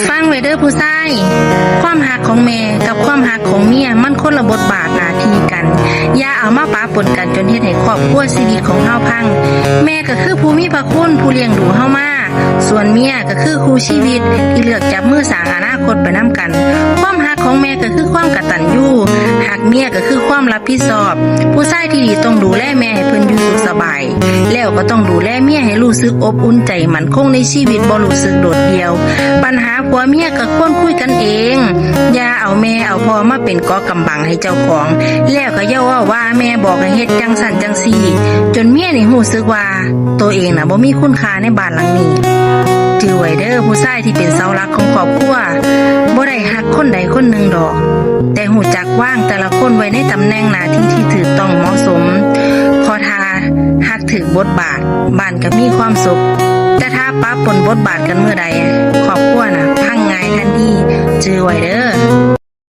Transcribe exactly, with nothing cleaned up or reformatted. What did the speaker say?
ฟังไว้เด้อผู้ชาย ความฮักของแม่กับความฮักของเมียมันคนละบทบาทหน้าที่กัน อย่าเอามาปะปนกันจนเฮ็ดให้ครอบครัวชีวิตของเฮาพัง แม่ก็คือผู้มีพระคุณผู้เลี้ยงดูเฮามา ส่วนเมียก็คือคู่ชีวิตที่เลือกจับมือสร้างอนาคตไปนำกัน ความฮักของแม่ก็คือความกตัญญู ฮักเมียก็คือความรับผิดชอบ ผู้ชายที่ดีต้องดูแลแม่ให้เพิ่นอยู่สุขสบาย แล้วก็ต้องดูแลเมียให้รู้สึกอบอุ่นใจมั่นคงในชีวิต บ่รู้สึกโดดเดี่ยว ปัญหาผัวเมียก็ควรคุยกันเอง อย่าเอาแม่เอาพ่อมาเป็นเกราะกำบังให้เจ้าของ แล้วก็อย่าเว้าว่าแม่บอกให้เฮ็ดจั่งซั้นจั่งซี้ จนเมียนี่รู้สึกว่าตัวเองน่ะบ่มีคุณค่าในบ้านหลังนี้ จื่อไว้เด้อ ผู้ชายที่เป็นเสาหลักของครอบครัว บ่ได้ฮักคนใดคนหนึ่งดอก แต่รู้จักวางแต่ละคนไว้ในตำแหน่งหน้าที่ที่ถูกต้องเหมาะสม เพราะถ้าฮักถูกบทบาท บ้านก็มีความสุข แต่ถ้าปะปนบทบาทกันเมื่อใด ครอบครัวน่ะพังง่ายทันที จื่อไว้เด้อ